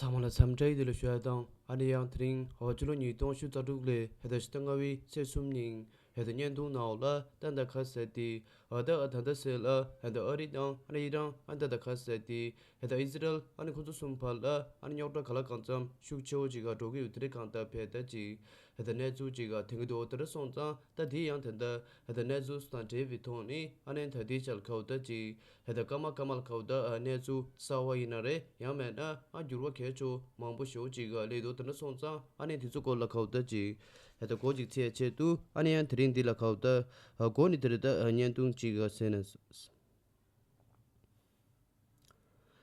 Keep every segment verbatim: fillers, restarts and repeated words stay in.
ཚང་མ་ལ་འཚམས་འདྲི་ཡི་དེ་ལ་ཞུ་ཡ་དང་ཨ་ནི་ཡང་དེ་རིང་ཕྱི་ལོ་ཉིས་སྟོང་ཉི་ཤུ་རྩ་དྲུག་ལོའི་ཧེ་ད་ཕྱི་ཟླ་ལྔ་པའི་ཚེས་གསུམ་ཉིན་ཧེ་ད་བརྙན་ཐུང་ནང་ལ་ད་ད་ཁ་ཟེར་ཏེ་ཨ་ད་ཨ་ད་ད་ཟེར་ལ་ཧེ་ད་ཨ་རི་དང་ཨ་ནི་ཨི་རན་ཨ་ད་ད་ཁ་ཟེར་ཏེ་ཧེ་ད་ཨི་ཟི་རལ་ཨ་ནི་ཁོ་ཚོ་གསུམ་བར་ལ་ཨ་ནི་རྙོག་དྲ་ག་ལ་གང་འཚམ་ཤུགས་ཆེ་བོ་ཅིག་ག་འགྲོ་གི་ཡོད་དེ་རེད། གང་ལྟར་བས་ད་ཅིག་ཧེ་ད་གནས་ཚུལ་ཅིག་ག་ཐོན་གི་འདུག་དེ་འདྲ་སོང་ཙང་ད་དེ་ཡང་ད་ད་ཧེ་ད་གནས་ཚུལ་དང་འབྲེལ་བའི་ཐོག་ནས་ཨ་ནི་ད་དེ་ཅལ་ཁ་བོ་ད་ཅིག་ཧེ་ད་སྐར་མ་སྐར་མ་ལ་ཁ་བོ་ད་གནས་ཚུལ་གསར་བ་ཡིན་ན་རེད། ཡང་མེད་ན་ཨ་འགྱུར་བ་གལ་ཆེ་བོ་མང་པོ་ཞེ་བོ་ཅིག་ག་སླེབས་འདུག་དེ་འདྲ་སོང་ཙང་ཨ་ནི་དེ་ཚོ་སྐོར་ལ་ཁ་བོ་ད་ཅིག་ཧེ་ད་གོ་ཅིག་ཚེ་ཆེད་དུ་ཨ་ནི་ཡང་དེ་རིང་འདི་ལ་ཁ་བོ་ད་གོ་ནི་དེ་རེད། ད་བརྙན་ཐུང་ཅིག་ག་ཟེར་ན།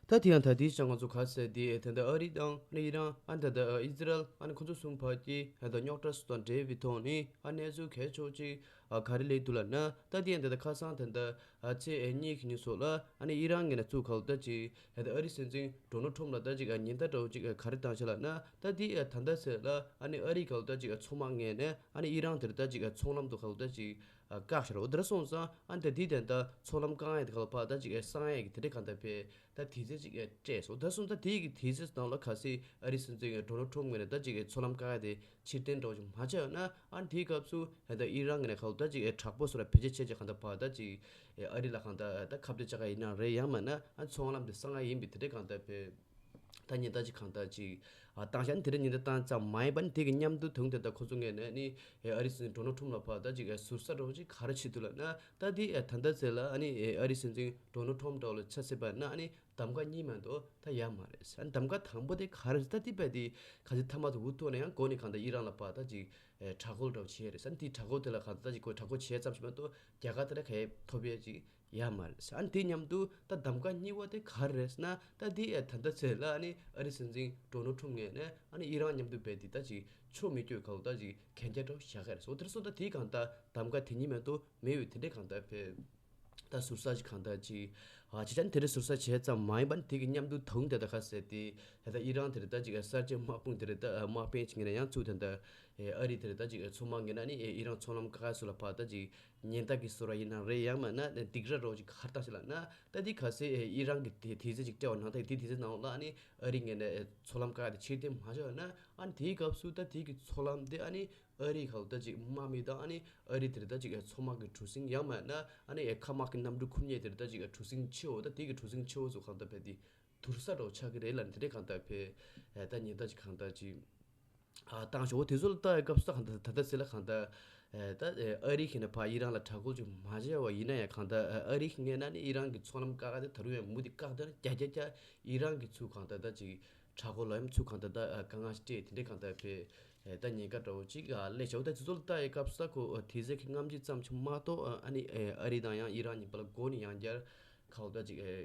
ད་དེ་ཡང་ད་དེའི་ཆ་ང་ཚོ་ག་ཟེར་དེ་ད་ལྟ་ཨ་རི་དང་ཨི་རན་ཨ་ད་ལྟ་ཨི་ཟི་རལ་ཨ་ནི་ཁོ་ཚོ་གསུམ་བར་གྱི་ད་རྙོག་དྲ་སོགས་དང་འབྲེལ་བའི་ཐོག་ནས་ཨ་གནས་ཚུལ་གལ་ཆེ་ཅིག་ཨ་ག་རེ་སླེབས་འདུག་ལབ་ན། ད་དེ་ཡང་ད་ལྟ་ཁ་སང་ད་ལྟ་ཨ་ཚེས་ཨེ་གཉིས་ཀྱི་ཉིན་སོགས་ལ་ཨ་ནི་ཨི་རན་ངོས་ནས་ཚུར་ག་ལ་ད་ཅིག་ད་ལྟ་ཨ་རི་སྲིད་འཛིན་ཌོ་ནལ་ཊམ་ལ་ད་ཅིག་ཨ་ཉེན་བརྡ་འདྲ་བོ་ཅིག་ཨ་ག་རེ་བཏང་ཤག་ལབ་ན། ད་དེ་ཨ་ད་ལྟ་ཚེ་ལ་ཨ་ནི་ཨ་རི་ག་ལ་ད་ཅིག་ཨ་མཚོ་དམག་ངོས་ནས་ཨ་ནི་ཨི་རན་དེར་ད་ཅིག་ཨ་མཚོ་ལམ་དུ་ག་ལ་ད་ཅིག་ཨ་བཀག་ཤར་འོ་དེ་འདྲ་སོང་ཙང་ཨ་ནི་ད་དེའི་དོན་དག་མཚོ་ལམ་བཀག་ཡ་དེ་ག་ལ་ཕར་ད་ཅིག་ཨེ་གསང་ཡ་གི་དེ་འདྲ་གང་ལྟར་བས་ད་དུས་ཚོད་ཅིག་ཨེ་སྤྲད་སོང་། ད་སོང་ཙང་དེའི་གི་དུས་ཚོད་ནང་ལ་གལ་སྲིད་ཨ་རི་སྲིད་འཛིན་གི་ཌོ་ནལ་ཊམ་ངོས་ནས་ད་ཅིག་ཨེ་མཚོ་ལམ་བཀག་ཡ་དེ་ཕྱིར་འཐེན་འདྲ་བོ་ཅིག་མ་བྱས་ན་ཨ་ནི་དེའི་སྐབས་སུ་ཨེ་ད་ཨི་རན་གི་ནས་ག་ལ་ད་ཅིག་ཨེ་དྲག་པོ་སོ་ལ་བེད་སྤྱོད་བྱས་ཅིག་གང་ལྟར་ཕར་ད་ཅིག་ཨེ་ཨ་རི་ལ་གང་ལྟར་ད་ཁ་གཏད་བཅག་ག་ཡིན་ན་རེད། ཡང་མིན་ན་ཨ་མཚོ་ལམ་དེ་གསང་ཡ་ཡིན་པའི་དེ་འདྲ་གང་ལྟར་བས། ད་ཉེན་བརྡ་ཅིག་གང་ལྟར་ཅིག་ཨ་བཏང་ཤག་ཨ་ནི་དེ་འདྲ་ཉེན་བརྡ་བཏང་ཙམ་མ་ཡིན་པ་ནི་དེ་གི་མཉམ་དུ་དུང་དེ་ལྟར་ཁོ་ཚོ་ངོས་ནས་ནི་ཨ་རི་སྲིད་འཛིན་ཌོ་ནལ་ཊམ་ལ་ཕར་ད་ཅིག་ཨ་ཟུར་ཟ་འདྲ་བོ་ཅིག་ག་རེ་བྱེད་འདུག་ལབ་ན། ད་དེ་ཨ་ད་ལྟ་ཚེ་ལ་ཨ་ནི་ཨ་རི་སྲིད་འཛིན་ཌོ་ནལ་ཊམ་འདྲ་བོ་ལ་ཆ་བཞག་པ་ན་ཨ་ནི་གདམ་ག་གཉིས་མ་གཏོགས་ད་ཡོད་མ་རེད། ཨ་ནི་གདམ་ག་དང་པོ་དེ་ག་རེ་རེད། ད་དེ་བས་དེ་ག་ཚོད་ཐ་མ་དུ་འུ་ཐུག་ན་ཡང་འགོ་ནས་གང་ལྟར་ཨི་རན་ལ་ཕར་ད་ཅིག་ཨ་དྲག་རྒོལ་འདྲ་བོ་བྱེད་ཡ་རེད། ཨ་ནི་དེ་དྲག་རྒོལ་དེ་ལ་གང་ལྟར་ད་ཅིག་ཁོ་དྲག་རྒོལ་བྱེད་ཡ་ཙམ་ཞིག་མ་གཏོགས་རྒྱལ་ཁ་དེ་འདྲ་ག་ཡེ་ཐོབ་ཡ་ཅིག་ཡོད་མ་རེད། ཨ་ནི་དེ་མཉམ་དུ་ད་གདམ་ག་གཉིས་པ་དེ་ག་རེ་རེད་ཟེར་ན། ད་དེ་ཨ་ད་ལྟ་ཚེ་ལ་ཨ་ནི་ཨ་རི་སྲིད་འཛིན་ཌོ་ནལ་ཊམ་ངོས་ནས་ཨ་ནི་ཨི་རན་མཉམ་དུ་བས་དེ་ད་ཅིག་ཕྱོགས་མི་བསྐྱོད་ག་ལ་ད་ཅིག་གན་རྒྱ་འདྲ་བོ་བཞག་གི་རེད། འོ་དེར་སོང་ད་དེ་གང་ལྟར་གདམ་ག་དེ་གཉིས་མ་གཏོགས་མེད་པའི་དེ་འདྲ་གང་ལྟར་བས་ད་ཟུར་ཟ་ཅིག་གང་ལྟར་ཅིག་ཨ་ཅི་ཅན་དེ་འདྲ་ཟུར་ཟ་བྱས་ཙམ་མ་ཡིན་པ་ནི་དེ་གི་མཉམ་དུ་དུང་དེ་ད་ག་ཟེར་དེ་ད་ལྟ་ཨི་རན་དེ་རེད། ད་ཅིག་གསར་བརྗེ་དམག་དཔུང་དེ་རེད། ད་དམག་དཔོན་ཅིག་ངོས་ནས་ཡང་ཚུར་དེ་འདྲ་ཨ་རི་དེ་རེད། ད་ཅིག་མཚོ་དམག་ངོས་ནས་ཨ་ནི་ཨི་རན་མཚོ་ལམ་བཀག་ཡ་སུ་ལ་ཕར་ད་ཅིག་ཉེན་བརྡ་གི་བཟོ་འདྲ་ཡིན་ན་རེད། ཡང་མིན་ན་སྡིགས་ར་རོགས་ཅིག་གར་བཏང་ཞིག་ལབ་ན། ད་དེ་གལ་སྲིད་ཨི་རན་གྱི་དེ་དུས་ཚོད་ཅིག་སྤྲད་པ་ན་ད་དེ་དུས་ཚོད་ནང་ལ་ཨ་ནི་ཨ་རི་ངོས་ནས་མཚོ་ལམ་བཀག་དེ་ཕྱིར་འཐེན་མ་བྱས་ན། ཨ་ནི་དེའི་སྐབས་སུ་ད་དེ་གི་མཚོ་ལམ་དེ་ཨ་ནི་ཨ་རི་ག་ལ་ད་ཅིག་དམག་མི་དང་ཨ་ནི་ཨ་རི་དེར་ད་ཅིག་མཚོ་དམག་གི་གྲུ་གཟིངས། ཡང་མིན་ན་ཨ་ནི་མཁའ་དམག་གི་གནམ་གྲུ་འཁོར་མཁན་དེར་ད་ཅིག་གྲུ་གཟིངས་ཆེ་བོ། ད་དེ་གི་གྲུ་གཟིངས་ཆེ་བོ་ཚོ་གང་ལྟར་བས་དེ་དུར་ས་འདྲ་བོ་ཆགས་ཀྱི་རེད་ལབ་ནས་དེ་འདྲས་གང་ལྟར་བས་ད་ཉེན་བརྡ་ཅིག་གང་ལྟར་ཅིག་ཨ་བཏང་ཞོག་འོ་དེ་ཚོ་ལ་ལྟ་ཡི་སྐབས་སུ་ད་གང་ལྟར་ད་ལྟ་ཚེ་ལ་གང་ལྟར་ཨེ་ད་ཨེ་ཨ་རི་ཁེ་ན་ཕར་ཨི་རན་ལ་དྲག་རྒོལ་ཅིག་མ་བྱས་པ་ཡིན་ན་ཡང་། གང་ལྟར་ཨ་རི་ཁེ་ངས་ན་ནི་ཨི་རན་གྱི་མཚོ་ལམ་བཀག་ག་དེ་ད་རུང་ཡང་མུ་མཐུད་བཀག་ད་ན་རྒྱ་རྒྱ་རྒྱ་ཨི་རན་གྱི་ཚུར་གང་ལྟར་ད་ཅིག་དྲག་རྒོལ་ལ་ཡང་ཚུར་གང་ལྟར་ད་ཨ་དཀའ་ངལ་སྤྲད་དེ་འདྲས་གང་ལྟར་བས་ཨེ་ད་ཉེན་ཁ་འདྲ་བོ་ཅིག་ཨ་སླེབས་ཤག་འོ་ད་དེ་ཚོ་ལ་ལྟ་ཡི་སྐབས་སུ་ད་ཁོ་ཨ་དེ་ཚོ་གི་རྔམ་བརྗིད་ཙམ་ཅིག་མ་གཏོགས་ཨ་ཨ་ནི་ཨེ་ཨ་རི་དང་ཡང་ཨི་རན་གཉིས་བར་ལ་འགོ་ནས་ཡང་བསྐྱར་གང་ལྟར་ཅིག་ཨེ་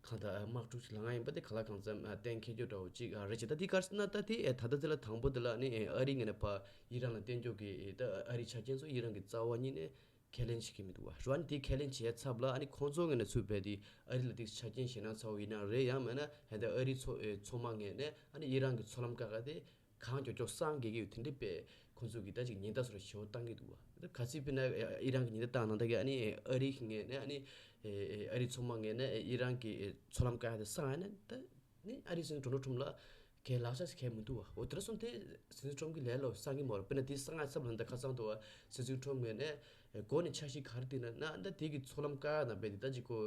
གང་ལྟར་དམག་འཁྲུག་ཅིག་ལངས་ཡིན་པ་དེ་ག་ལ་གང་འཚམ་གཏན་འཁེལ་རྒྱུ་འདྲ་བོ་ཅིག་རེད་ཅེས། ད་དེ་ག་རེ་ཟེར་ན་ད་དེ་ད་ལྟ་དེ་ལ་དང་པོ་དེ་ལ་ནི་ཨ་རི་ངོས་ནས་ཕར་ཨི་རན་ལ་བསྟན་འཇོག་གི་ད་ཨ་རིའི་ཆ་རྐྱེན་ཚོ་ཨི་རན་གྱི་རྩ་བ་ཉིད་ནས་ཁས་ལེན་བྱེད་ཀྱི་མི་འདུག་བ། རུ་ཨ་ནི་དེ་ཁས་ལེན་བྱས་ཚབ་ལ་ཨ་ནི་ཁོང་ཚོ་ངོས་ནས་ཚུར་བས་དེ་ཨ་རི་ལ་དེ་ཆ་རྐྱེན་ཞེད་སྣང་ཚ་བོ་ཡིན་ན་རེད། ཡང་མིན་ན་ཧན་ད་ཨ་རིའི་མཚོ་ཨེ་མཚོ་དམག་ངོས་ནས་ཨ་ནི་ཨི་རན་གྱི་མཚོ་ལམ་བཀག་ག་དེ་གང་མགྱོགས་མགྱོགས་སངས་རྒྱས་ཀྱི་ཡོད་དེ་འདྲའི་པས་ཁོང་ཚོ་གིས་ད་ཅིག་ཉེན་བརྡ་སོགས་ཞེ་པོ་བཏང་གི་འདུག་བ། ད་ག་ཚོད་དཔེར་ན་ཨི་རན་གྱི་ཉེན་བརྡ་བཏང་ནང་ད་གི་ཨ་ནི་ཨ་རི་གི་ངོས་ནས་ཨ་ནི་ཨ་རིའི་མཚོ་དམག་ངོས་ནས་ཨི་རན་གྱི་མཚོ་ལམ་བཀག་ཡ་དེ་སངས་ཡ་ན་ད་ནི་ཨ་རིའི་སྲིད་འཛིན་ཌོ་ནལ་ཊམ་ལ་གའི་ལག་ཆ་ཞིག་གའི་མི་འདུག་བ། འོ་དེ་འདྲ་སོང་དེ་སྲིད་འཛིན་ཊམ་གྱི་ལས་ལ་སངས་ཀྱི་མ་རེད། དཔེར་ན་དེ་སངས་ཡ་ཚབ་ལ་ད་ཁ་སང་དུ་བ་སྲིད་འཛིན་ཊམ་ངོས་ནས་འགོ་ནས་འཆར་གཞི་ག་རེ་བཏིང་ན་ན་ད་དེ་གི་མཚོ་ལམ་བཀག་ཡ་དང་རྦད་དེ་ད་ཅིག་གོ་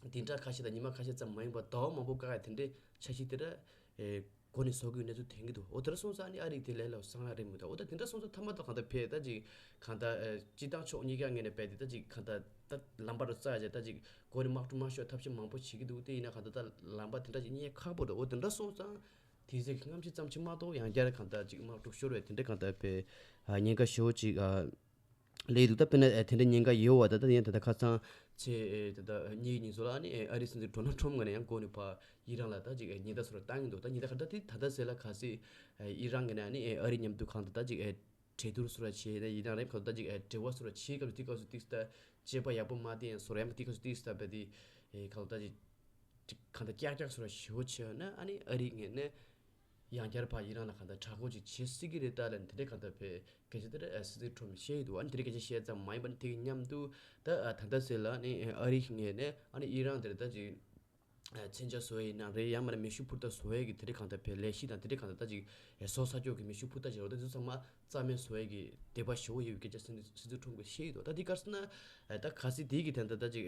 བདུན་ཕྲག་ཁ་ཤས་དང་ཉི་མ་ཁ་ཤས་ཙམ་མ་ཡིན་པར་ཟླ་བ་མང་པོ་བཀག་ཡ་དེ་འདྲའི་འཆར་གཞི་དེ་འདྲ་ཨེ་འགོ་ནས་བཟོ་དགོས་གནས་ཚུལ་ཐོན་གྱི་འདུག་འོ་དེ་འདྲ་སོང་ཙང་ཨ་ནི་ཨ་རི་དེ་ལས་ལ་སང་ཡ་རེད་མི་འདུག་འོ་ད་དེ་འདྲ་སོང་ཙང་ཐ་མ་དང་གང་ལྟར་བས་ད་ཅིག་གང་ལྟར་ཨེ་སྤྱི་བཏང་ཕྱོགས་གཉིས་ཀ་ངོས་ནས་བས་དེ་ད་ཅིག་གང་ལྟར་ད་ལམ་པ་རུ་བཙགས་བྱས་ད་ཅིག་འགོ་ནས་དམག་འཁྲུག་མ་ཤོར་ཐབས་ཤེས་མང་པོ་བྱེད་ཀྱི་འདུག་དེ་ཡིན་ན་གང་ལྟར་ད་ལམ་པ་དེ་འདྲ་ཅིག་རྙེད་ཁག་པོ་རེད། འོ་དེ་འདྲ་སོང་ཙང་དེ་ཚོའི་རྔམ་བརྗིད་ཙམ་ཅིག་མ་གཏོགས་ཡང་བསྐྱར་གང་ལྟར་ཅིག་དམག་འཁྲུག་ཤོར་བའི་དེ་འདྲ་གང་ལྟར་བས་ཉེན་ཁ་ཞེ་པོ་ཅིག་ཨ། ལས་འདུག་ད་དཔེར་ན་ཨེ་དེ་འདྲ་ཉེན་ཁ་ཡོད་བ། ད་ད་ཡང་ད་ལྟ་ཁ་སང་ཚེས་ཨེ་ད་ལྟ་གཉིས་ཉིན་སོགས་ལ་ཨ་ནི་ཨེ་ཨ་རི་སྲིད་འཛིན་ཌོ་ནལ་ཊམ་ངོས་ནས་ཡང་འགོ་ནས་ཕར་ཨི་རན་ལ་ད་ཅིག་ཨེ་ཉེན་བརྡ་སོགས་བཏང་གི་འདུག་ད་ཉེན་བརྡ་ག་ད་དེ་ད་ལྟ་ཟེར་ལ་ག་སྲིད་ཨེ་ཨི་རན་ངོས་ནས་ཨ་ནི་ཨེ་ཨ་རི་མཉམ་དུ་གང་ད་ད་ཅིག་ཨེ་གྲོས་བསྡུར་སོགས་ལ་བྱས་ད་ཡིན་ན་རེད། ག་ད་ཅིག་ཨེ་འབྲེལ་བ་སོགས་ལ་བྱེད་སྐབས་སུ་དེ་སྐབས་སུ་ཏིག་ད་བྱེད་པ་ཡག་པོ་མ་བསྟན་ཡང་སོགས་ཡང་དེ་སྐབས་སུ་ཏིག་ད་བས་དེ་ཨེ་ག་ད་ཅིག་གང་ལྟར་ཀྱག་ཀྱག་སོགས་ཞེ་པོ་ཆེ་ན་ཨ་ནི་ཨ་རིའི་ངོས་ནས་ཡང་བསྐྱར་ཕར་ཨི་རན་ལ་གང་ལྟར་དྲག་རྒོལ་ཅིག་བྱེད་སྲིད་ཀྱི་རེད་ད་ལབ་ནས་དེ་འདྲའི་གང་ལྟར་བས་སྐད་ཆ་དེ་འདྲ་སྲིད་འཛིན་ཊམ་བཤད་ཡོད་འདུག་ཨ་ནི་དེ་འདྲའི་སྐད་ཆ་བཤད་ཙམ་མ་ཡིན་པ་ནི་དེ་གི་མཉམ་དུ་ད་ད་ལྟ་ཟེར་ལ་ཨ་ནི་ཨ་རིའི་ངོས་ནས་ཨ་ནི་ཨི་རན་དེ་རེད་ད་ཅིག་ མཚོན་ཆ་བཟོ་ཡས་ཡིན་ན་རེད། ཡང་མིན་ན་མེ་ཤུགས་འཕུར་མདའ་བཟོ་ཡས་ཀྱི་དེ་འདྲའི་གང་ལྟར་བའི་ལས་གཞི་དང་དེ་འདྲའི་གང་ལྟར་ད་ཅིག་བཟོ་ས་ཕྱོགས་ཀྱི་མེ་ཤུགས་འཕུར་མདའ་ཅིག་རེད་པ། དེ་ཚོ་ཚང་མ་རྩ་མེད་བཟོ་ཡས་ཀྱི་དད་པ་ཞེ་པོ་ཡོད་པའི་སྐད་ཆ་སྲིད་འཛིན་ཁྲོམ་གྱིས་བཤད་ཡོད་དོ། ད་དེ་ག་རེ་ཟེར་ན། ད་གལ་སྲིད་དེའི་གི་དེ་འདྲ་ད་ཅིག་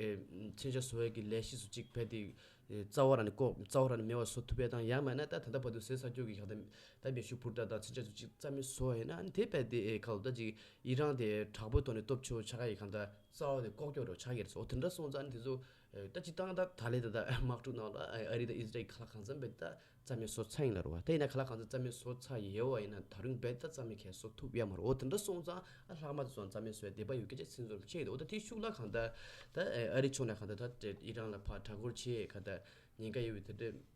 མཚོན་ཆ་བཟོ་ཡས་ཀྱི་ལས་གཞི་སུ་གཅིག་བས་དེ་རྩ་བ་རང་ནས་ལྐོག་རྩ་བ་རང་ནས་མེད་པ་བཟོ་ཐུབ་པ་དང་། ཡང་མིན་ན་ད་ད་ལྟ་བར་དུ་བཟོས་ས་ཕྱོགས་ཀྱི་གང་ལྟར་ད་མེ་ཤུགས་འཕུར་མདའ་དང་མཚོན་ཆ་སུ་གཅིག་རྩ་མེད་བཟོ་བ་ཡིན་ན། ཨ་ནི་དེ་བས་དེ་ག་ལ་ད་ཅིག་ཨི་རན་དེ་དྲག་པོའི་ཐོག་ནས་སྟོབས་ཆེ་བོ་ཆགས་ཡས་གང་ལྟར་རྩ་བ་དེ་ལྐོག་གྱོག་རོ་ཆགས་ཡས་རེད་ཟེར། འོ་དེ་འདྲ་སོང་ཙང་ཨ་ནི་དེ་ཚོ། ད་སྤྱིར་བཏང་ད་ད་ལས་ད་ད་དམག་འཁྲུག་ནང་ལ་ཨ་རི་དང་ཨི་ཟི་རལ་གྱི་ཁ་ལག་གང་འཚམ་བས་ད་རྩ་མེད་བཟོ་ཚར་ཡིན་ལ་རེད་པ། ད་ཡིན་ན་ཁ་ལག་གང་འཚམ་རྩ་མེད་བཟོ་ཚར་ཡོད་པ་ཡིན་ན་ད་རུང་བས་ད་རྩ་མེད་གས་བཟོ་ཐུབ་ཡ་མ་རེད། འོ་དེ་འདྲ་སོང་ཙང་ཨ་ལྷག་མ་དེ་ཚོ་རྩ་མེད་བཟོ་ཡ་དད་པ་ཡོད་སྐད་ཆ་སྲིད་འཛིན་ཁྲོམ་བཤད་ཡོད་དོ། འོ་ད་དེའི་ཤུགས་ལ་གང་ལྟར་ད་ཨ་རི་ཕྱོགས་ནས་གང་ལྟར་ད་ཨི་རན་ལ་ཕར་དྲག་རྒོལ་བྱེད་གང་ལྟར་ཉེན་ཁ་ཡོད་པའི་དེ་འདྲའི་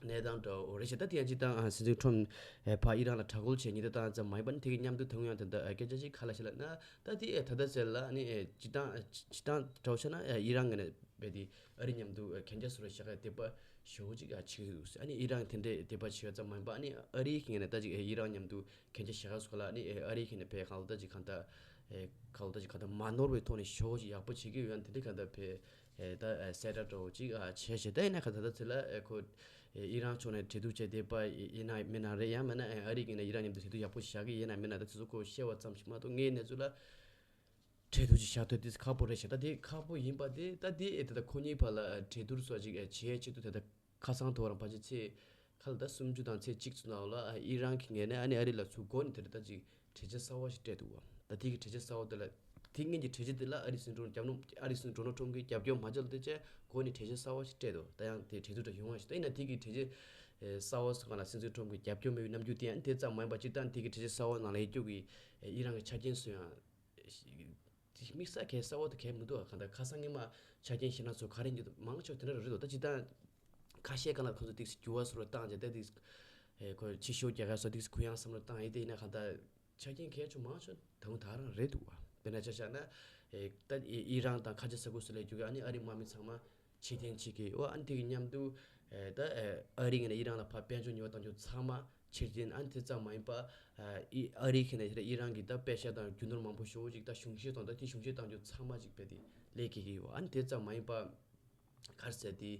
གནས་སྟངས་འདྲ་བོ་རེད་ཤག་ད་དེ་ཡང་སྤྱིར་བཏང་ཨ་སྲིད་འཛིན་ཁྲོམ་ཨེ་ཕར་ཨི་རན་ལ་དྲག་རྒོལ་བྱས་ཉེན་བརྡ་བཏང་ཙམ་མ་ཡིན་པར་ནི་དེ་གི་མཉམ་དུ་ད་རུང་ཡང་ད་ལྟ་ཨ་སྐད་ཆ་ཞིག་ག་ལ་ཞིག་ལབ་ན། ད་དེ་ཨེ་ད་ལྟ་ཟེར་ལ་ནི་ཨེ་སྤྱིར་བཏང་ཨེ་སྤྱིར་བཏང་འདྲ་བོ་བྱས་ན་ཨེ་ཨི་རན་ངོས་ནས་བས་དེ་ཨ་རི་མཉམ་དུ་ཨེ་གན་རྒྱ་བཟོ་ར་བཞག་ག་དད་པ་ཞེ་པོ་ཅིག་ཨ་བྱེད་ཀྱི་འདུག་ཟེར། ཨ་ནི་ཨི་རན་དེ་འདྲའི་དད་པ་བྱེད་ཡ་ཙམ་མ་ཡིན་པར་ཨ་ནི་ཨ་རིའི་ངོས་ནས་ད་ཅིག་ཨེ་ཨི་རན་མཉམ་དུ་གན་རྒྱ་བཞག་ག་སུ་ག་ལ་ཨ་ནི་ཨེ་ཨ་རིའི་ངོས་ནས་བས་གང་ལ་ད་ཅིག་གང་ལྟར་ཨེ་གང་ལ་ད་ཅིག་གང་ལྟར་མ་ནོར་བའི་ཐོག་ནས་ཞེ་པོ་ཅིག་ཡག་པོ་བྱེད་ཀྱི་ཡོད། ཨ་ནི་དེ་འདྲའི་གང་ལྟར་བས། ཨེ་ད་ཨེ་གསལ་བསྒྲགས་འདྲ་བོ་ཅིག་ཨ་བྱས་བྱས། ད་ཡིན་ན་ག་ད་ད་ཚེ་ལ་ཨེ་ཁོ་ཨེ་ཨི་རན་ཕྱོགས་ནས་གྲོས་བསྡུར་བྱས་བསྡད་པ་ཡིན་ན་མིན་ན་རེད། ཡང་མིན་ན་ཨེ་ཨ་རི་གིས་ནས་ཨི་རན་མཉམ་དུ་གྲོས་བསྡུར་ཡག་པོ་བཞག་གི་ཡིན་ན་མིན་ན། ད་དེ་ཚོ་ཁོ་བཤད་པ་ཙམ་ཞིག་མ་གཏོགས་ངའི་གནས་ཚུལ་ལ་གྲོས་བསྡུར་ཅིག་བཞག་ཐུབ་དེ་ཁག་པོ་རེད་ཤག་ད་དེ་ཁག་པོ་ཡིན་པ་དེ་ད་དེ་ཨེ་ད་ད་ཁོ་གཉིས་བར་ལ་ཨེ་གྲོས་བསྡུར་སོགས་ཅིག་ཨེ་བྱེད་ཆེད་དུ་དེ་ད་ཁ་སང་ཐོ་རངས་ཕལ་ཆེར་ཚེས་ཁ་ལ་ད་སུམ་ཅུ་དང་ཚེས་གཅིག་ཚོ་ནང་ལ་ཨ་ཨི་རན་གྱི་ངོས་ནས་ཨ་ནི་ཨ་རི་ལ་ཚུར་འགོ་ནས་དེ་ད་ཅིག་གྲོས་ཆོད་གསར་བ་ཞིག་སྤྲད་འདུག་བ། ད་དེ་གི་གྲོས་ཆོད་གསར་བ་དེ་ལ་དེ་སྔོན་གྱི་གྲོས་ཆོད་དེ་ལ་ཨ་རི་སྲིད་འཛིན་རྒྱབ་ནོ་ཨ་རི་སྲིད་འཛིན་ཌོ་ནལ་ཁྲམ་གྱིས་རྒྱབ་སྐྱོར་མ་བྱས་ལ་དེ་བྱས་འགོ་ནས་གྲོས་ཆོད་གསར་བ་ཞིག་སྤྲད་འདུག་ད་ཡང་དེ་གྲོས་བསྡུར་འདྲ་ཡོང་བ་ཞིག་ད་ཡིན་ན་དེ་གི་གྲོས་ཆོད་ཨེ་གསར་བ་སོགས་ལ་སྲིད་འཛིན་ཁྲོམ་གྱི་རྒྱབ་སྐྱོར་མེད་པའི་རྣམ་འགྱུར་དེ་ཡང་དེ་ཙམ་མ་ཡིན་པ་སྤྱིར་བཏང་དེ་གི་གྲོས་ཆོད་གསར་བ་ནང་ལ་ཡོད་རྒྱུ་གི་ཨེ་ཨི་རན་གྱི་ཆ་རྐྱེན་སུ་ཡང་དམིགས་བསལ་གལ་གསར་བ་དེ་གལ་མི་འདུག་ཨ། གང་ལྟར་ཁ་སང་སྔོན་མ་ཆ་རྐྱེན་གཞན་སྣ་ཚོགས་ག་རེ་འདུག་མང་ཆེ་བ་དེ་འདྲ་རེད་འདུག་ད་སྤྱིར་བཏང་ཁ་ཤས་གང་ལ་ཁོ་ཚོ་ཏིག་སེ་འགྱུར་བ་བཟོ་རུ་བཏང་རྗེས་ད་ཏིག་སེ་ཁོ་ཕྱི་བཤོལ་རྒྱག་ག་སོགས་ཏིག་སེ་གུ་ཡངས་བསམ་བློ་བཏང་ཡིན། དེ་ཡིན་ན་གང་ལྟར་ཆ་རྐྱེན་གལ་ཆེ་མང་ཆེ་ད་དུང་ད་རང་རེད་འདུག་བ། དཔེར་ན་ཆ་བཞག་ན་ཨེ་ད་ཨི་རན་དང་ཁ་ཆེ་ས་ཁུལ་སུ་ལས་རྒྱུ་གི་ཨ་ནི་ཨ་རི་དམག་མི་ཚང་མ་ཕྱིར་འཐེན་བྱེད་ཀྱི་ཡོད། ཨ་ནི་དེ་གི་མཉམ་དུ་ཨེ་ད་ཨེ་ཨ་རི་ངོས་ནས་ཨི་རན་ལ་ཕར་དཔལ་འབྱོར་ཉེས་པ་བཏང་རྒྱུ་ཚང་མ་ཕྱིར་འཐེན། ཨ་ནི་དེ་ཙམ་མ་ཡིན་པ་ཨེ་ཨི་ཨ་རི་ཁྱེད་ནས་ཨི་རན་གྱི་ད་པེ་ཤ་དང་རྒྱུ་ནོར་མང་པོ་ཞེ་པོ་ཅིག་ད་གཞུང་བཞེས་བཏང་། ད་དེ་གཞུང་བཞེས་བཏང་རྒྱུ་ཚང་མ་ཅིག་དཔེ་དེ་ལས་འགུལ་གྱི་ཡོད། ཨ་ནི་དེ་ཙམ་མ་ཡིན་པ་ག་རེ་ཟེར་དེ་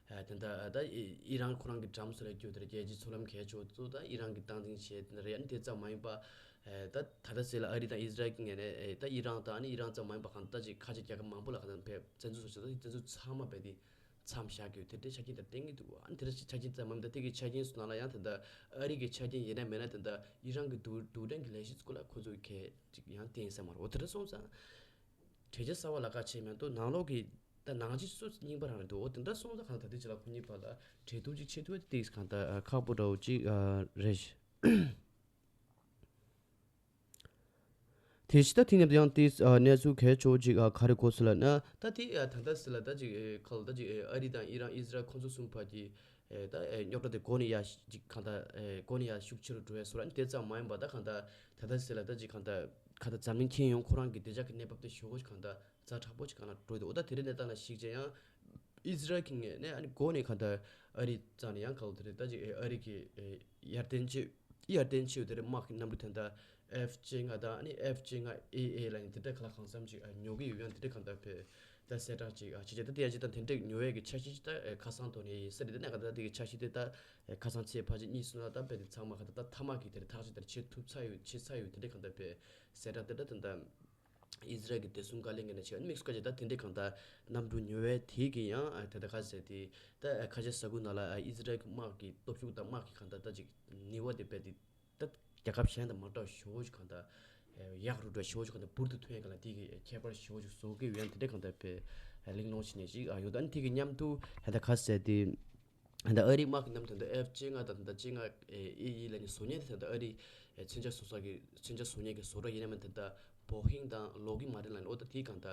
ཨ་དེ་འདྲ་ད་ཨི་རན་ཁོ་རང་གི་འགྲམ་སུ་ལ་རྒྱུ་དེར་རྒྱལ་སྤྱིའི་མཚོ་ལམ་གལ་ཆེ་བོ་ཚོ་ད་ཨི་རན་གྱི་སྟངས་འཛིན་བྱས་དེ་འདྲ་རེད། ཨ་ནི་དེ་ཙམ་མ་ཡིན་པ་ཨེ་ད་ད་ལྟ་ཟེར་ལ་ཨ་རི་དང་ཨི་ཟི་རལ་གྱི་ངོས་ནས་ཨེ་ད་ཨི་རན་དང་ཨ་ནི་ཨི་རན་ཙམ་མ་ཡིན་པ་གང་ལྟར་ཅིག་ཁ་ཆེ་རྒྱལ་ཁབ་མང་པོ་ལ་གང་ལྟར་བས་བཙན་འཛུལ་སོགས་བྱས་ད་བཙན་འཛུལ་ཚང་མ་བས་དེ་མཚམས་བཞག་དགོས་དེ་འདྲའི་ཆ་རྐྱེན་དེ་བསྟན་གྱི་འདུག་ཨ་ནི་དེ་འདྲ་ཆ་རྐྱེན་ཙམ་མ་ཡིན་ད་དེ་གི་ཆ་རྐྱེན་སུ་ནང་ལ་ཡང་དེ་འདྲ་ཨ་རི་གི་ཆ་རྐྱེན་ཡིན་ན་མེད་ན་དེ་འདྲ་ཨི་རན་གི་རྡུལ་རྡུལ་ཕྲན་གྱི་ལས་གཞི་སྐོར་ལ་ཁོ་ཚོ་གི་གལ་ཅིག་ཡང་བསྟན་ས་མ་རེད། འོ་དེ་འདྲ་སོང་ཙང་གྲོས་ཆོད་གསར་བ་ལ་ཁ་ཆེ་མེད་དོ་ནང་ལོགས་ཀྱི་ད་ནང་ཆེ་སུ་རྙིང་པ་རང་རེད་འདུག་འོ་དེ་འདྲ་སོང་ཙང་གང་ལྟར་དེ་ཅི་ལ་ཁོ་གཉིས་བར་ལ་གྲོས་བསྡུར་ཅིག་བྱེད་ཐུབ་པ་དེ་གང་ལྟར་ཁག་པོ་འདྲ་བོ་ཅིག་རེད། དེ་ཕྱི་ད་དེ་མཉམ་དུ་ཡང་དེ་གནས་ཚུལ་གལ་ཆེ་བོ་ཅིག་ག་རེ་གོ་སོང་ལབ་ན། ད་དེ་ད་ལྟ་སི་ལ་ད་ཅིག་ཁ་ལ་ད་ཅིག་ཨ་རི་དང་ཨི་རན་ཨི་ཟི་རལ་ཁོང་ཚོ་གསུམ་བར་གྱི་ད་རྙོག་དྲ་དེ་འགོ་ནས་ཡར་ཅིག་གང་ལྟར་འགོ་ནས་ཡར་ཤུགས་ཆེ་རུ་འགྲོ་བའི་བཟོ་འདྲ་ཨ་ནི་དེ་ཙམ་མ་ཡིན་པ་ད་གང་ལྟར་ད་ལྟ་སི་ལ་ད་ཅིག་གང་ལྟར་གང་ལྟར་འཛམ་གླིང་ཁྱོན་ཡོངས་ཁོ་རང་གི་བདེ་འཇགས་ཀྱི་གནས་བབ་དེ་ཞེ་པོ་ཅིག་གང་ལྟར་ཛ་དྲག་པོ་ཅིག་གང་ལ་འགྲོ་འདུག་འོ་ད་དེ་རིང་གནས་སྟངས་ལ་གཞིགས་བྱས་ཡང་། ཨི་ཟི་རལ་གྱི་ངོས་ནས་ཨ་ནི་འགོ་ནས་གང་ལྟར་ཨ་རི་རྩ་ནས་ཡང་ག་ལ་དེ་རེད་ད་ཅིག་ཨ་རི་གི་ཡར་ཐོན་ཆེ་ཡར་ཐོན་ཆེ་བ་དེ་རེད་དམག་གི་གནམ་གྲུ་དེ་འདྲ་ཨེཕ་བཅོ་ལྔ་དང་ཨ་ནི་ཨེཕ་བཅོ་ལྔ་ཨེ་ཨེ་ལབ་ནས་དེ་འདྲ་ག་ལ་གང་འཚམ་ཅིག་ཉོ་གི་ཡོད། ཡང་དེ་འདྲ་གང་ལྟར་བས་ད་གསལ་བསྒྲགས་ཅིག་བྱས་བྱས་ད་དེ་ཡང་ཅིག་ད་དེ་འདྲ་ཉོ་ཡས་ཀྱི་འཆར་གཞི་ཅིག་ད་ཁ་སང་ཐོག་ནས་ཡིན་ས་རེད། དེ་ནས་གང་ལྟར་དེ་གི་འཆར་གཞི་དེ་ད་ཁ་སང་ཚེས་ཕལ་ཆེར་གཉིས་སོང་ན་ད་དཔེ་དེ་ཚང་མ་གང་ལྟར་ད་མཐའ་མ་གི་དེ་རེད་ཐག་གཅོད་དེ་རེད་བྱེད་ཐུབ་ཚར་ཡོད་བྱེད་ཚར་ཡོད། དེ་འདྲ་གང་ལྟར་བས་གསལ་བསྒྲགས་དེ་འདྲ་དེ་འདྲ། ཨི་ཟི་རལ་གྱི་བདེ་སྲུང་བཀའ་བློན་ངོས་ནས་བྱས་ཨ་ནི་དམིགས་སུ་བཀར་བྱས་ད་དེ་འདྲའི་གང་ལྟར་གནམ་གྲུ་ཉོ་བའི་དེ་གི་ཡང་ཨ་ད་ལྟ་ག་ཟེར་དེ་ད་ཁ་ཆེ་ས་ཁུལ་ནང་ལ་ཨི་ཟི་རལ་གྱི་དམག་གི་སྟོབས་ཤུགས་དང་དམག་གི་གང་ལྟར་ད་ཅིག་ནུས་པ་དེ་རྦད་དེ་ད་རྒྱལ་ཁབ་གཞན་དང་མ་འདྲ་བ་ཞེ་པོ་ཅིག་གང་ལྟར་ཡག་རུ་འགྲོ་ཞེ་པོ་ཅིག་གང་ལྟར་འབུར་དུ་ཐོན་ཡ་ག་ལ་དེ་གི་ཁྱད་པར་ཞེ་པོ་ཅིག་བཟོ་གི་ཡོད། ཡང་དེ་འདྲའི་གང་ལྟར་བས་གླེང་སློང་བྱས་ནས་ཅིག་ཨ་ཡོད། ད་ཨ་ནི་དེ་གི་མཉམ་དུ་ད་ལྟ་ག་ཟེར་དེ། ད་ཨ་རིའི་དམག་གི་གནམ་དོན་དུ་ཨེཕ་བཅོ་ལྔ་དང་ད་བཅོ་ལྔ་ཨེ་ཨེ་ལ་ནི་བཟོ་མཁན་དེ་ད་ཨ་རིའི་མཚོན་ཆ་བཟོ་ས་གི་མཚོན་ཆ་བཟོ་མཁན་གྱི་བཟོ་གྲྭ་ཡིན་ན་མིན་ད་ལྟ་བོ་ཧིང་དང་ལོག་ཧིད་མ་ཏིན་ལ་ནི་ཨོ་ད་དེའི་གང་ད་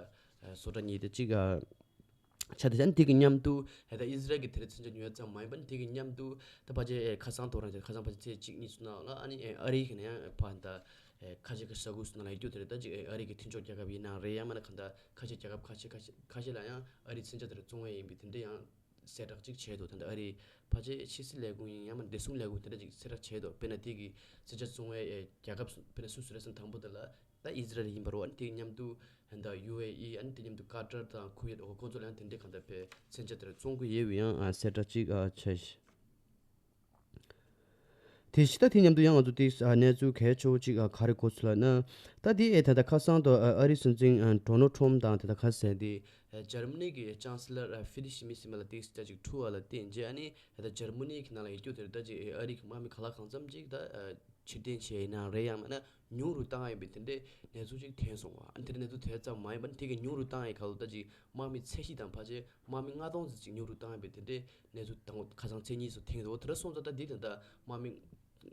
བཟོ་གྲྭ་གཉིས་དེ་གཅིག་ཆ་དེ་ཆ་ནི་དེ་གི་མཉམ་དུ་ད་ཨི་ཟི་རལ་གྱི་དེ་རིང་མཚོན་ཆ་ཉོ་ཡ་ཙམ་མ་ཡིན་པ་ནི་དེ་གི་མཉམ་དུ་ད་ཕལ་ཆེར་ཁ་སང་ཐོ་རངས་ཁ་སང་ཕལ་ཆེར་ཚེས་གཅིག་གཉིས་སུ་ནང་ལ་ཨ་ནི་ཨ་རི་གི་ནི་ཡང་ཕ་ད་ཁ་ཆེ་གི་ས་ཁུལ་སུ་ནང་ལ་ཡོད་རྒྱུ་དེ་རེད། ད་ཅིག་ཨ་རི་གི་མཐུན་ཕྱོགས་རྒྱལ་ཁབ་ཡིན་ན་རེད། ཡང་མིན་ན་གང་ད་ཁ་ཆེ་རྒྱལ་ཁབ་ཁ་ཤས་ཁ་ཤས་ཁ་ཤས་ལ་ཡང་ཨ་རིའི་མཚོན་ཆ་དེ་ར་བཙོང་ཡ་ཡིན་པའི་དེ་འདྲ་ཡང་གསལ་བསྒྲགས་ཅིག་བྱས་འདུག་ད་ལྟ་ཨ་རིའི་ཕལ་ཆེར་ཕྱི་སྲིད་ལས་ཁུངས་ཡིན་ཡང་མིན་བདེ་སྲུང་ལས་ཁུངས་དེ་འདྲ་ཅིག་གསལ་བསྒྲགས་བྱས་འདུག་དཔེར་ན་དེ་གི་མཚོན་ཆ་བཙོང་བའི་རྒྱལ་ཁབ་དཔེར་ན་སུ་སུ་རེད་ཟེར་ན་དང་པོ་དེ་ལ་ ད་ཨི་ཟི་རལ་ཡིན་པ་རེད་བ། ཨ་ནི་དེ་མཉམ་དུ་ད་ཡུ་ཨེ་ཨི་ཨ་ནི་དེ་མཉམ་དུ་ཀ་ཏར་དང་ཁུ་ཝེད་འོ་ཁོ་ཚོ་ལ་ཡང་དེ་འདྲའི་གང་ལྟར་པའི་མཚོན་ཆ་དེ་འདྲ་བཙོང་གི་ཡོད་པའི་ཡང་གསལ་བསྒྲགས་ཅིག་བྱས་ཤིང་། དེ་བཞིན་ད་དེ་མཉམ་དུ་ཡང་ང་ཚོ་དེ་གནས་ཚུལ་གལ་ཆེ་བོ་ཅིག་ག་རེ་གོ་ཚུལ་ལབ་ན། ད་དེ་ཨེ་ད་ལྟ་ཁ་སང་དུ་ཨ་རིའི་སྲིད་འཛིན་ཌོ་ནལ་ཊམ་དང་དེ་ད་ག་ཟེར་དེ་འཇར་མ་ནི་གི་ཅང་སི་ལར་ཕི་རི་ཤི་མི་སི་མ་ལ་དེ་ད་ཅིག་ཐུ་བ་ལ་བརྟེན་རྗེས་ཨ་ནི་ད་ལྟ་འཇར་མ་ནི་གི་ནང་ལ་ཡོད་རྒྱུ་དེར་ད་ཅིག་ཨ་རི་གི་དམག་མི་ག་ལ་གང་འཚམ་ཅིག་ད་ཕྱིར་འཐེན་བྱས་ཡིན་ན་རེད། ཡང་མིན་ན་ཉུང་རུ་བཏང་ཡོད་པའི་དེ་འདྲའི་གནས་ཚུལ་ཅིག་ཐོན་སོང་བ། ཨ་ནི་དེ་འདྲའི་གནས་ཚུལ་དེ་ཙམ་མ་ཡིན་པ་ནི་དེ་གི་ཉུང་རུ་བཏང་ཡོད་ཁ་ལོ་ད་ཅིག་དམག་མི་ཚད་གཞི་དང་ཕལ་ཆེར་དམག་མི་ལྔ་སྟོང་ཙམ་ཅིག་ཉུང་རུ་བཏང་ཡོད་པའི་དེ་འདྲའི་གནས་ཚུལ་དང་ཁ་སང་ཚེས་གཉིས་སུ་ཐོན་འདུག་དེ་འདྲ་སོང་ཙང་ད་འདི་ད་ལྟ་དམག་མི་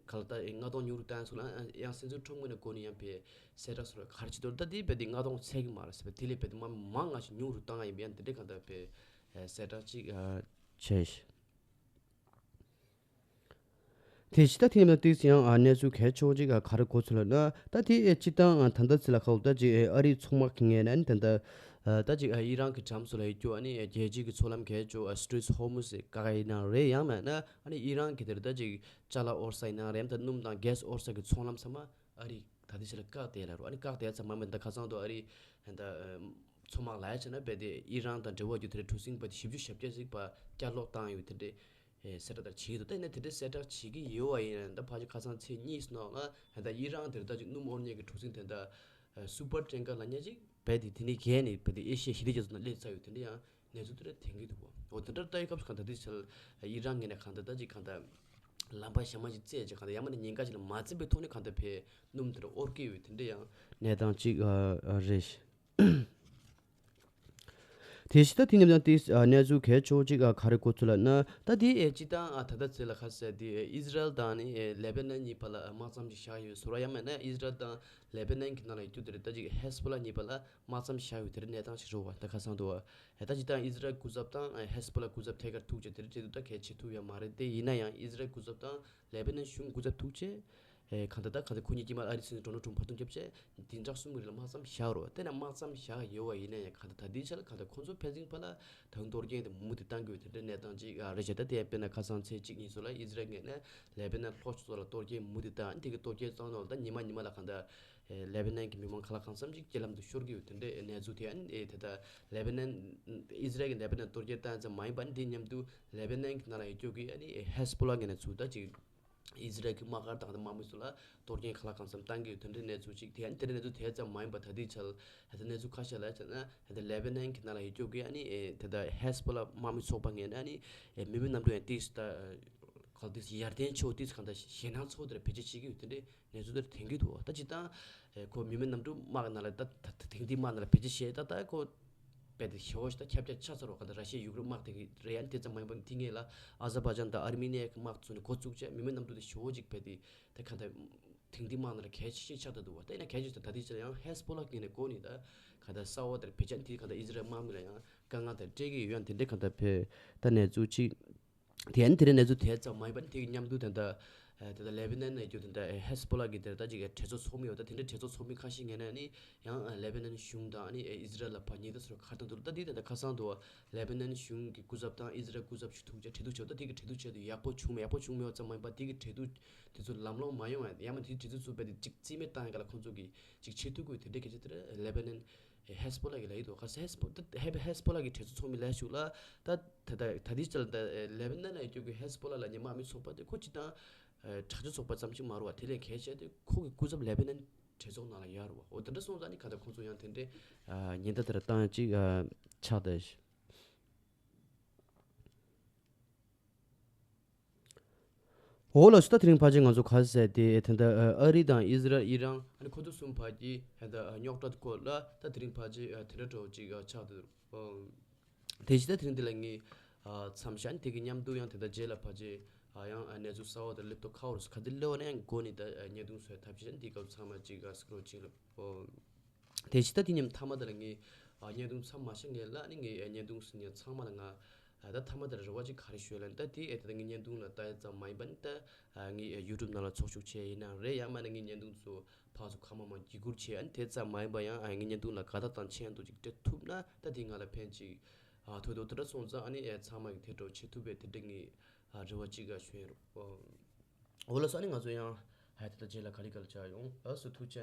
ག་ལ་ད་ལྔ་སྟོང་ཉུང་རུ་བཏང་སོང་ལ་ཡང་སྲིད་འཛིན་ཁྲོམ་ངོས་ནས་གོ་ནས་ཡང་བས་གསལ་བསྒྲགས་སོགས་ག་རེ་བྱེད་དོ། ད་འདི་བས་འདི་ལྔ་སྟོང་ཚད་ཀྱི་མ་རེད་ཟེར་བས་དེ་ལས་བས་འདི་དམག་མི་མང་ང་ཞིག་ཉུང་རུ་བཏང་ཡ་ཡིན་པས་ཡང་འདི་འདྲའི་ག་ད་བས་གསལ་བསྒྲགས་ཅིག་བྱས། དེ་ཕྱི་ད་ཐེངས་ལ་ཏིག་ཙམ་ཡང་གནས་ཚུལ་གལ་ཆེ་བོ་ཅིག་ག་རེ་གོ་ཚུལ་ལ་ན། ད་དེ་སྤྱི་བཏང་ད་ལྟ་ཚེ་ལ་ཁ་ལོ་ད་ཅིག་ཨ་རིའི་མཚོ་དམག་གི་ངོས་ནས་ད་ལྟ་ད་ཅིག་ཨི་རན་གྱི་འགྲམ་སུ་ལ་ཡོད་རྒྱུ་ཨ་ནི་རྒྱལ་སྤྱི་གི་མཚོ་ལམ་གལ་ཆེ་བོ་Strait of Hormuz བཀག་ཡིན་ན་རེད། ཡང་མིན་ན་ཨ་ནི་ཨི་རན་གྱི་དེར་ད་ཅིག་ཅ་ལག་དབོར་ས་ཡིན་ན་རེད། ད་སྣུམ་དང་གྷེ་སི་དབོར་ས་གི་ཚོང་ལམ་ཚང་མ་ཨ་རི་ད་ལྟ་ཕྱི་ལ་བཀག་བསྡད་ལ་རུ། ཨ་ནི་བཀག་བསྡད་ཚང་མ་མིན་ད་ཁ་སང་དུ་ཨ་རི་ད་མཚོ་དམག་ལ་ཡ་བྱས་ན་རྦད་དེ་ཨི་རན་དང་འབྲེལ་བ་རྒྱུ་དེ་འདྲའི་གྲུ་གཟིངས་པ་དེ་བཞི་བཅུ་ཞེ་བརྒྱད་ཅིག་པ་བསྐྱར་ལོག་བཏང་ཡོད་དེ་འདྲའི་ཨེ་གསལ་བསྒྲགས་དེ་བྱེད་ཀྱི་འདུག་དེ་ནས་དེ་འདྲའི་གསལ་བསྒྲགས་བྱེད་ཀྱི་ཡོད་པ་ཡིན་ན་ད་ཕལ་ཆེར་ཁ་སང་ཚེས་གཉིས་ནང་ལ་ད་ཨི་རན་དེར་ད་ཅིག་སྣུམ་དབོར་མཁན་གྱི་གྲུ་གཟིངས་དེ་འདྲ་ཨེ་སུ་པར་ཊེང་ཀར་ལབ་མཁན་ཅིག་རྦད་དེ་དེ་ནས་བརྒལ་ནས་རྦད་དེ་ཨེ་ཤི་ཡ་ཞི་བདེ་རྒྱ་མཚོ་ནང་སླེབས་ཚར་ཡོད་དེ་འདྲ་ཡང་གནས་ཚུལ་དེ་འདྲ་ཐོན་གྱི་འདུག་འོ་དེ་འདྲ་ལྟ་ཡི་སྐབས་སུ་གང་ལྟར་དེ་ཕྱིར་ཨི་རན་ངོས་ནས་གང་ལྟར་ད་ཅིག་གང་ལྟར་ལམ་པ་གཞན་མ་ཞིག་བཙལ་བྱས་གང་ལྟར་ཡང་མིན་ན་ཉེན་ཁ་ཞིག་ལ་མ་འཛེམས་པའི་ཐོག་ནས་གང་ལྟར་བས་སྣུམ་དེ་འདྲ་དབོར་གྱི་ཡོད་དེ་འདྲ་ཡང་གནས་སྟངས་ཅིག་རེད། དེ་བཞིན་ད་དེ་མཉམ་དུ་དེ་གནས་ཚུལ་གལ་ཆེ་བོ་ཅིག་ག་རེ་གོ་ཚུལ་ལ་ན། ད་དེ་སྤྱི་བཏང་ད་ལྟ་ཚེ་ལ་ཁ་གསལ་དེ་ཨི་ཟི་རལ་དང་ནི་ལེ་བྷ་ནན་གཉིས་བར་ལ་དམག་མཚམས་ཅིག་བཞག་ཡོད་ཟེར་བ། ཡང་མིན་ན་ཨི་ཟི་རལ་དང་ལེ་བྷ་ནན་གྱི་ནང་ལ་ཡོད་རྒྱུ་དེ་རེད། ད་ཅིག་ཧེ་སི་བྷོ་ལ་གཉིས་བར་ལ་དམག་མཚམས་བཞག་ཡོད་དེ་རེད། གནས་སྟངས་ཤིག་རེད་བ། ད་ཁ་སང་དུ་བ་ད་སྤྱི་བཏང་ཨི་ཟི་རལ་སྐུ་ཚབ་དང་ཧེ་སི་བྷོ་ལ་སྐུ་ཚབ་ཐད་ཀར་ཐུག་བྱས་དེ་རེད་བྱེད་དུས་ད་གལ་ཆེ་ཐུབ་ཡ་མ་རེད། དེ་ཡིན་ན་ཡང་ཨི་ཟི་རལ་སྐུ་ཚབ་དང་ལེ་བྷ་ནན་གཞུང་སྐུ་ཚབ་ཐུག་བྱས། ཨེ་གང་ལྟར་ད་གང་ལྟར་ཁོ་གཉིས་དཀྱིལ་མར་ཨ་རིའི་སྲིད་འཛིན་ཌོ་ནལ་ཊམ་བར་འདུམ་བརྒྱབ་བྱས་བདུན་ཕྲག་གསུམ་གྱི་རིང་ལ་དམག་མཚམས་བཞག་རོགས། དེ་ནས་དམག་མཚམས་བཞག་ཡོད་པ་ཡིན་ན་ཡང་གང་ལྟར་ད་ལྟའི་ཆར་གང་ལྟར་ཁོ་ཚོ་ཕན་ཚུན་བར་ལ་ད་གཏོར་སྐྱོན་དེ་མུ་མཐུད་བཏང་གི་ཡོད་དེ་འདྲའི་གནས་སྟངས་ཅིག་རེད་བྱས། ད་དེ་དཔེར་ན་ཁ་སང་ཚེས་གཅིག་གཉིས་སོགས་ལ་ཨི་ཟི་རལ་ངོས་ནས་ལེ་བྷ་ནན་ལྷོ་ཕྱོགས་སོགས་ལ་གཏོར་སྐྱོན་མུ་མཐུད་བཏང་། དེ་གི་གཏོར་སྐྱོན་བཏང་ནང་ལ་ད་ཉི་མ་ཉི་མ་ལ་གང་ལྟར་ཨེ་ལེ་བྷ་ནན་གྱི་མི་མང་ག་ལ་གང་འཚམ་ཅིག་རྐྱེན་ལམ་དུ་ཤོར་གི་ཡོད་དེ་འདྲའི་གནས་ཚུལ་དེ་ཨ་ནི་ཨེ་དེ་ལྟར་ལེ་བྷ་ནན་ཨི་ཟི་རལ་གྱི་ལེ་བྷ་ནན་གཏོར་སྐྱོན་བཏང་ཙམ་མ་ཡིན་པ་ཨ་ནི་དེ་མཉམ་དུ་ལེ་བྷ་ནན་གྱི་ནང་ལ་ཡོད་རྒྱུ་གི་ཨ་ནི་ཧེ་སི་བྷོ་ལ་ངོས་ནས་ཚུར་ད་ཅིག་ཨི་ཟི་རལ་གྱི་དམག་སྒར་དང་དམག་མི་ཚོ་ལ་གཏོར་སྐྱོན་ག་ལ་གང་འཚམ་བཏང་གི་ཡོད་དེ་འདྲའི་གནས་ཚུལ་ཅིག་དེ་ཡང་དེ་འདྲའི་གནས་ཚུལ་དེ་ཙམ་མ་ཡིན་པ་ད་ལྟའི་ཆར་ད་ལྟ་གནས་ཚུལ་ཁ་ཤས་ལ་བྱས་ན་ད་ལྟ་ལེ་བྷ་ནན་གྱི་ནང་ལ་ཡོད་རྒྱུ་གི་ཨ་ནི་ཨེ་ད་ལྟ་ཧེ་སི་བྷོ་ལ་དམག་མི་ཚོགས་པ་ངོས་ནས་ཨ་ནི་ཨེ་མི་མེད་གནམ་གྲུ་ཡང་ཏིས་ད་ག་ཏིས་ཡར་ལྡན་ཆེ་བོ་ཏིས་གང་ལྟར་ཞེད་སྣང་ཚ་བོ་དེ་འདྲ་བེད་སྤྱོད་བྱེད་ཀྱི་ཡོད་དེ་འདྲའི་གནས་ཚུལ་དེ་འདྲ་ཐོན་གྱི་འདུག་ད་སྤྱིར་བཏང་ཨེ་ཁོ་མི་མེད་གནམ་གྲུ་དམག་གི་ནང་ལ་ད་ད་ད་དེང་དུས་དམག་ནང་ལ་བེད་སྤྱོད་བྱས་ད་ད་ཁོ་རྦད་དེ་ཞེ་བོ་ཞིག་ད་ཁྱབ་རྒྱ་ཆགས་ཚར་བ། གང་ལྟར་ར་ཤི་ཡ་ཡུཀ་རེན་དམག་དེ་གི་རེད། ཡང་དེ་ཙམ་མ་ཡིན་པར་དེ་སྔོན་ལ་ཨ་ཛར་བྷ་ཇན་དང་ཨར་མི་ནི་ཡ་གི་དམག་ཚོ་ནས་འགོ་བཙུགས་བྱས་མི་མེད་གནམ་གྲུ་དེ་ཞེ་བོ་ཅིག་རྦད་དེ་ད་གང་ལྟར་དེང་དུས་དམག་ནང་ལ་གལ་ཆེ་ཤོས་ཆགས་བསྡད་འདུག་བ། ད་ཡིན་ན་གལ་ཆེ་ཤོས་ད་ད་ལྟའི་ཆར་ཡང་ཧེ་སི་བྷོ་ལ་གི་ནས་འགོ་ནས་ད་གང་ལྟར་གསར་བ་དེར་བེད་སྤྱོད་དེ་གང་ལྟར་ཨི་ཟི་རལ་དམག་མི་ལ་ཡང་དཀའ་ངལ་དེ་སྤྲད་ཀྱི་ཡོད། ཡང་དེ་འདྲའི་གང་ལྟར་བས་ད་གནས་ཚུལ་ཅིག་དེ་ཡང་དེ་རིང་གནས་ཚུལ་དེ་ཙམ་མ་ཡིན་པར་དེ་གི་མཉམ་དུ་ད་ལྟ་ཨ་ད་ལྟ་ལེ་བྷ་ནན་ནས་རྒྱུ་ད་ལྟ་ཨ་ཧེ་སི་བྷོ་ལ་གི་དེར་ད་ཅིག་ཨ་གྲོས་ཚོགས་ཚོགས་མི་ཡོད། ད་དེ་འདྲའི་གྲོས་ཚོགས་ཚོགས་མི་ཁ་ཤས་ངོས་ནས་ནི་ཡང་ཨ་ལེ་བྷ་ནན་གཞུང་དང་ཨ་ནི་ཨ་ཨི་ཟི་རལ་ལ་ཕར་ཉེ་འདབས་སུ་ཁ་བྲལ་འདུག་ད་དེ་ད་ལྟ་ཁ་སང་དུ་ལེ་བྷ་ནན་གཞུང་གི་སྐུ་ཚབ་དང་ཨི་ཟི་རལ་སྐུ་ཚབ་ཞིག་ཐུག་བྱས་གྲོས་བསྡུར་བྱས། ད་དེ་གི་གྲོས་བསྡུར་བྱས་དུས་ཡག་པོ་བྱུང་མེད། ཡག་པོ་བྱུང་མེད་པ་ཙམ་མ་ཡིན་པར་དེ་གི་གྲོས་བསྡུར་དེ་ཚོ་ལམ་ལྷོང་མ་ཡོང་བ་ཡང་མིན་དེ་གྲོས་བསྡུར་ཚོ་རྦད་དེ་ཅིག་རྩིས་མེད་བཏང་ཡ་ག་ལ་ཁོང་ཚོ་གི་ཅིག་བྱེད་ཐུབ་དགོས་དེ་འདྲའི་སྐད་ཆ་དེ་ལེ་བྷ་ནན་ཧེ་སི་བྷོ་ལ་གི་ལབ་ཡི་འདུག་ཁ་སང་ཧེ་སི་བྷོ་ད་ཧེ་ཧེ་སི་བྷོ་ལ་གི་གྲོས་ཚོགས་ཚོགས་མི་ལས་ཞུགས་ལ་ད་ད་ད་ད་དེའི་ཆ་ལ་ད་ལེ་བྷ་ནན་ལ་ཡོད་རྒྱུ་གི་ཧེ་སི་བྷོ་ལ་ལབ་མཁན་དམག་མི་ཚོགས་པ་དེ་ཁོ་སྤྱིར་བཏང་དྲག་སྤྱོད་ཚོགས་པ་ཙམ་ཞིག་མ་རེད་བ། དེ་ལས་གལ་ཆེ་དེ་ཁོ་གི་སྐུ་ཚབ་ལེ་བྷ་ནན་གྲོས་ཚོགས་ནང་ལ་ཡོད་རེད་བ། འོ་དེ་འདྲ་སོང་ཙང་ནི་ག་ད་ཁོང་ཚོ་ཡང་དེ་འདྲའི་ཉེན་བརྡ་དེ་འདྲ་བཏང་ཡ་ཅིག་ཆགས་བསྡད། འོ་ལགས་སོ། ད་དེ་རིང་ཕལ་ཆེར་ང་ཚོ་ག་རེ་ཟེར་དེ་ད་ལྟ་ཨ་རི་དང་ཨི་ཟི་རལ་ཨི་རན་ཨ་ནི་ཁོ་ཚོ་གསུམ་བར་གྱི་ད་ལྟ་རྙོག་དྲ་སྐོར་ལ་ད་དེ་རིང་ཕལ་ཆེར་དེ་འདྲ་འདྲ་བོ་ཅིག་ཆགས་འདུག་དེ་བཞིན་ད་དེ་རིང་འདི་ལ་ངས་མཚམས་བཞག་དེ་གི་མཉམ་དུ་ཡང་དེ་ད་རྗེས་ལ་ཕལ་ཆེར་ཡང་གནས་ཚུལ་གསར་བ་དང་སླེབས་ཐོག་ཁ་བོར་སུ་ག་དེ་སླེབས་ནས་ཡང་འགོ་ནས་ད་བརྙན་ཐུང་བཟོས་ཐབས་ཤེས་འདི་སྐབས་ཚང་མ་ཅིག་སྐུ་རོགས་ཅིག་ལ། དེ་བཞིན་ད་དེ་མཉམ་མཐའ་མ་དེ་ལ་ངས་བརྙན་ཐུང་མཚམས་མ་བཞག་ངས་ལ་ནི་ངས་བརྙན་ཐུང་སུ་ཉན་ཚང་མ་ལ་ང་ད་མཐའ་མ་དེ་ལ་རེ་བ་ཅིག་ག་རེ་ཞུ་ལ་ནི་ད་དེ་ཨེ་ད་ད་ངས་བརྙན་ཐུང་ལ་ལྟ་ཡ་ཙམ་མ་ཡིན་པ་ནི་ད་ངས་ཡུ་ཊུབ་ནང་ལ་ཚོགས་ཞུགས་བྱས་ཡིན་ན་རེད། ཡང་མིན་ན་ངས་བརྙན་ཐུང་ཚོ་ཕར་ཚུར་གང་མང་མང་བརྒྱུད་བསྐུར་བྱས་ཨ་ནི་དེ་ཙམ་མ་ཡིན་པ་ཡང་ཨ་ངས་བརྙན་ཐུང་ལ་དགའ་རྟགས་དང་མཆན་དུ་ཅིག་སྤྲད་ཐུབ་ན་ད་དེ་ང་ལ་ཕན་ཅིག་ཐུག་འདུག་དེ་འདྲ་སོང་ཙང་ཨ་ནི་ཨེ་ཚང་མ་གི་དེ་འདྲ་བྱེད་ཐུབ་པའི་དེ་འདྲ་ངས་རེ་བ་ཅིག་ཞུ་ཡིན་རོགས། འོ་ལགས་སོ། ཨ་ནི་ང་ཚོ་ཡང་ཧ་ད་ད་རྗེས་ལ་ག་ལེ་ག་ལེ་བྱ་ཡོང་། ལགས་སོ། ཐུགས་རྗེ་ཆེ།